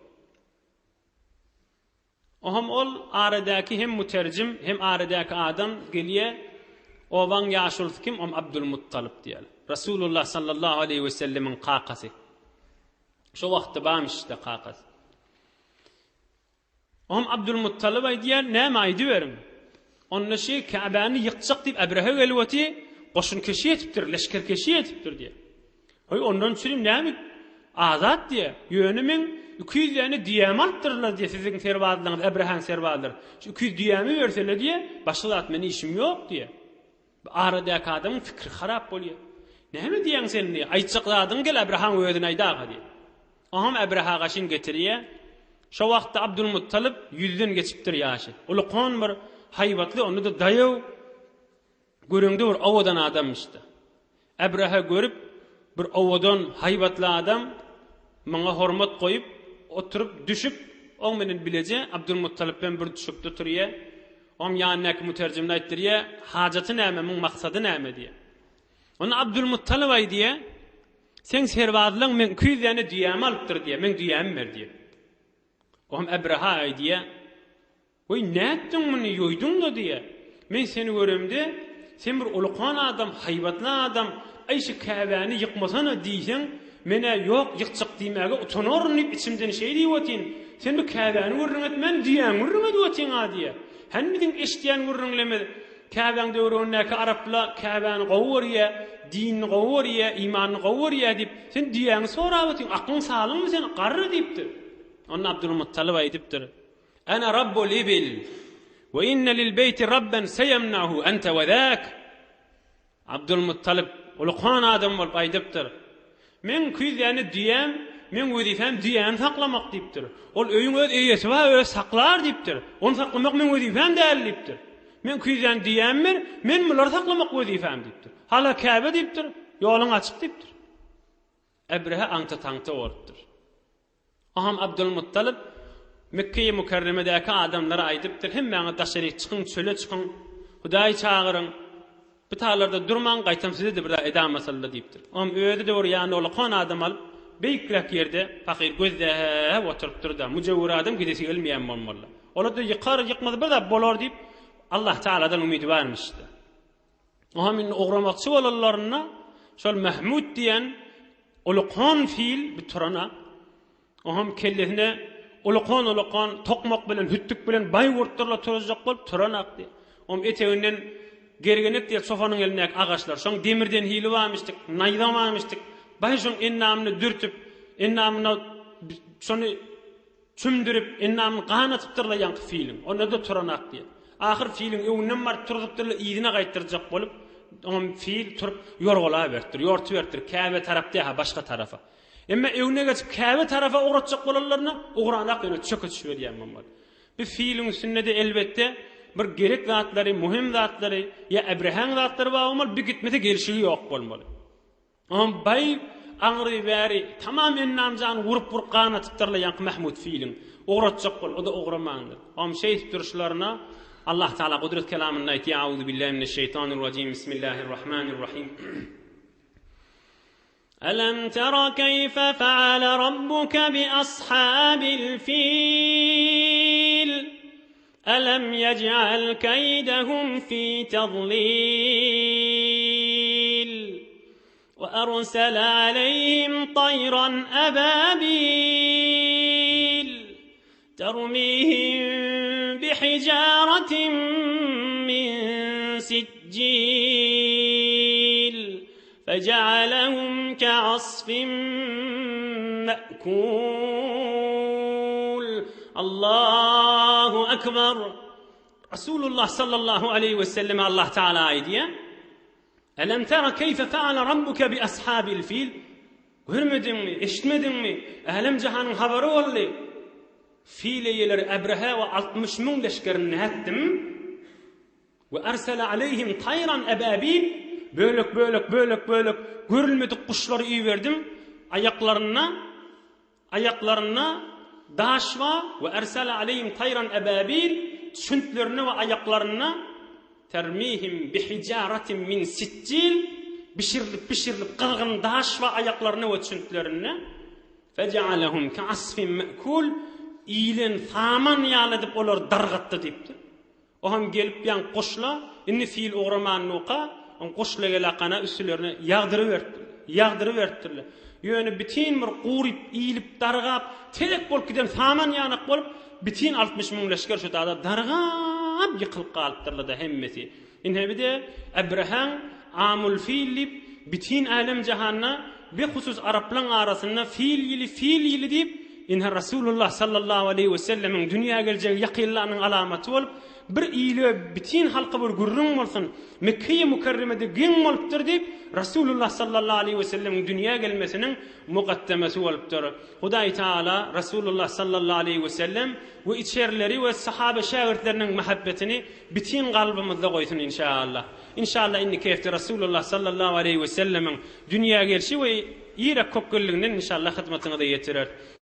Oham ol aradäki hem müterjim hem aradäki adam gelýä obaň ýaşulusy kim om Abdulmuttalyp diýýär. Rasulullah sallallahu aleýhi we sellemiň kakasy. Şo wagtda barmyş-da kakasy. Oňam Abdulmuttalyp aýdýar, Näme aýdyberiň. Onda şi Käbäni ýykjak diýip Ebrehe gelip oty, goşun keşi etipdir, leşger keşi etipdir diýýär. Hoý, ondan çürim näme azat diýýär. Ýöne meň 200 däne düýämi alypdyrlar diýýär, siziň serbazlaryňyz, Ebrehaň serbazlary. Şu 200 düýämi berseler diýýär, başga zat meniň işim ýok diýýär. Bu aradäki adamyň pikiri harap bolýar. Näme diýýäň sen diýýär. Aýtjak zadyňy gel Abrahaň özüne aýdaga diýýär. Oňam Abraha gaşyn getirýär. Şo wagtda Abdulmuttalyp ýüzden geçipdir ýaşy. Ulukan bir haýbatly, onda-da daýaw, göreňde bir owadan adamyşdy. Abraha görüp, bir owadan, haýbatly adam muňa hormat goýup, oturyp, düşüp, oň menen bileje Abdulmuttalyp bilen bir düşekde oturýar. Oň ýanyndaky müterjimine aýtdyrýar, hajaty näme, muň maksady näme diýýär. Onda Abdulmuttalyp aýdýar, Seň serbazlaň meň 200 däne düýämi alypdyr diýýär, meň düýämi ber diýýär. Oňam Abraha aýdýar, Weý, nätdiň muny, ýoýduň-da diýýär. Men seni göremde, sen bir ulukan adam, haýbatly adam, aý şu Käbäni ýykmasana diýseň, men-ä ýok, ýykjak diýmäge utanaryn diýip içimden şeý diýip otyryn. Sen bu Käbäni gürrüň etmän, düýäňi gürrüň edip otyň-a diýýär. Hany biziň eşidýän gürrüňlerimiz, Käbäň töweregindäki arapla Käbäni gowy görýär, dinini gowy görýär, imanyny gowy görýär diýip, sen düýäňi sorap otyň, aklyň salyňmy sen, garry diýipdir. Onda Abdulmuttalyp aýdypdyr. Ene rabbul ibil we inne lil beýti rabben seyemnahu ente we zak. Abdulmuttalyp ulukan adam bolup aýdypdyr. Meň 200 däne düýäm, meň wezipem düýäni saklamak diýipdir. Ol öýüň öz eýesi bar, özi saklar diýipdir. Ony saklamak meň wezipem däl diýipdir. Meň 200 däne düýäm ber, men bulary saklamak wezipem diýipdir. Hala Käbe diýipdir, ýoluň açyk diýipdir. Ebrehe aňta-taňta bolupdyr. Oňam Abdulmuttalyp Mekgeýi Mükerremedäki adamlara aýdypdyr, Hemmäňiz daşaryk çykyň, çöle çykyň, Hudaýy çagyryň, bu taýlarda durmaň, gaýtam size-de bir zat edamasyldy diýipdir. Oňam özi-de bir ýanyna ulakan adam alyp, beýikräk ýerde pahyr gözläp oturypdyr-da, müjewür adam gidesi gelmeýän bolmaly. Olar-da ýykar, ýykmaz bir zat bolar diýip, Allah Tagaladan umydy barmyşdy. Oňam indi ugramakçy bolanlarynda şol Mahmud diýen ulkan fil bir turana, oňam kellesine ulkan-ulkan tokmak bilen, hütdük bilen baý urupdyrlar turuzjak bolup turanak diýýär. Oňam eteginden gergenek diýýär çopanyň elindäki agaçlar. Şoň demirden hili barmyşdyk, naýza barmyşdyk. Baý şoň endamyny dürtüp, endamyna şony Çümdürip, endamyny gan atypdyrlar ýaňky filiň. Onda-da turanak diýýär. Ahyr filiň öňünden baryp turzupdyrlar, yzyna gaýtdyrjak bolup, oňam fil turup ýorgalaberipdir, ýortuberipdir, Käbe tarap däl-ha, başga tarapa. Emma öňüne geçip Käbe tarapa ugratjak bolanlaryna, ugranak ýöne çöke düşüberýär Muhammad. Bu filiň üstünde-de elbetde bir gerek zatlary, möhüm zatlary ýa Äbrehaň zatlary bar bolmaly, bir gitmese gelşigi ýok bolmaly. Oňam baý aňry bäri tamam endam-jany urup-urup gan atypdyrlar ýaňky Mahmut filiň. Ugratjak bolup, o-da ugramandyr. Oňam şeýdip duruşlaryna Allah Tagala gudrat kelamynda aýtýar, Auzubillahi mineşşeýtanirrajim, Bismillahirrahmanirrahim. Elem tera keýfe feale rabbuke bi ashabil fil. Elem yec'al keýdehum fi tadlil we ersele aleýhim taýran ebabil termihim bihijaratin min sijjil fejealehum keasfin me'kul. Allahu Ekber. Rasulullah sallallahu aleýhi we selleme Allah Teala aýdýar, Elem tera keýfe feale rabbuke bi ashabil fil? Görmediňmi, eşitmediňmi? Älem jahanyň habary boldy. Fil eýeleri Ebrehe we 60 müň leşgerini nätdim? We ersele aleýhim taýran ebabil, bölek-bölek, bölek-bölek görülmedik guşlary iberdim, aýaklarynda, aýaklarynda daş bar, we ersele aleýhim taýran ebabil, çüntlerinde we aýaklarynda, termihim bihijaratin min sijjil, bişirilip, bişirilip gyzgyn daş bar aýaklarynda we çüntlerinde, fejealehum keasfin me'kul, iýlen saman ýaly edip olary dargatdy diýipdir. O hem gelip ýaňky guşla, indi sil ugramandyka, oň guşla gelakana üstülerine ýagdyryberipdirler. Ýagdyryberipdirler. Ýöne bitin bir guryp, iýlip, dargap, telek bolup giden saman ýanak bolup, bitin 60 müň leşger şu dagda dargap ýykylyp galypdyrlar-da hemmesi. Ine bir-de Ebrehaň Amul fil diýip, bitin älem-jahanda, behusus araplaň arasynda fil ýyly, fil ýyly diýip, ine Rasulullah sallallahu aleýhi we sellemiň dünýä geljegi ýakynlanyň alamaty bolup, bir ile, bitin halka bir gürrüň bolsun, Mekgeýi Mükerremede geň bolupdyr diýip, Rasulullah sallallahu aleýhi we sellemiň dünýä gelmesiniň mukaddemesi bolupdyr. Hudaý Tagala Rasulullah sallallahu aleýhi we sellem we içerileri we sahaba şägirtleriniň mähebbetini bitin kalbymyzda goýsun inşaallah. Inşallah indiki hepde Rasulullah sallallahu aleýhi we sellemiň dünýä gelşi we irek kökgelliginden inşallah hyzmatyňyza ýetireris.